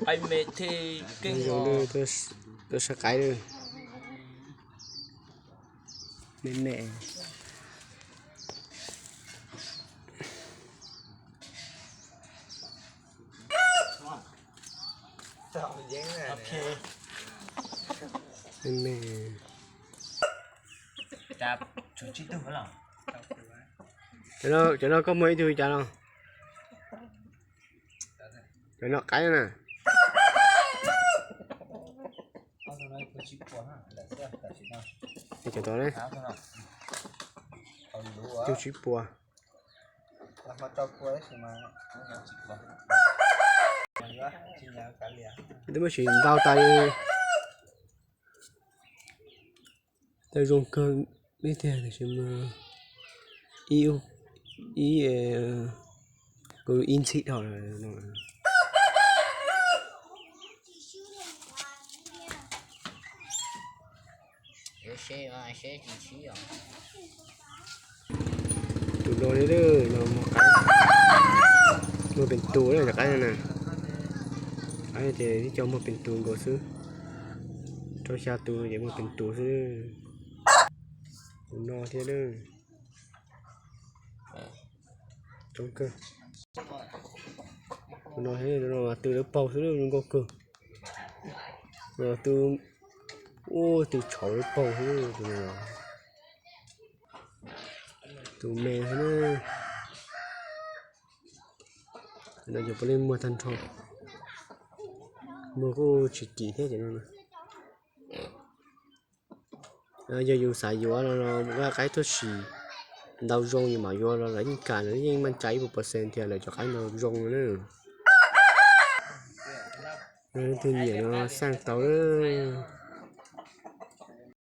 Qaib me thiab keej os. Tuaj saib qaib lawm. Me me. Me me. Cov no koj muag ib tug li cas no? Cov no qaib na. Cov tod ne, ib tug tsib puas. Twb muab sim ntau tas li. Tau zoo kawg li tiag tiam sis mas ib, ib, kuv ib ntxhib dhau lawm no. Tus no thiab, no muag qaib, muag pem tus na cov qaib no na. Qaib ces ib co muag pem tus nkaus xwb. Rau xya tus ces muag pem tus xwb. Tus no thiab, coob kawg. Tus no thiab, no tw lawv paug xwb, zoo nkauj kawg. No tw, ub, tw tshauv lawv paug xwb tus no. Tus me xwb na. No ces puav leej muag tag nrho, muag kuj tsis kim thiab ces no. Yog yus xav yuav no los vaj qaib tuaj sim ntau zoo yus mam yuav los lawv yeej kam, lawv yeej maj cai ib puas percent tias lawv cov qaib ntau zoo no na. Leej twg nyiam no xaj tau lawm.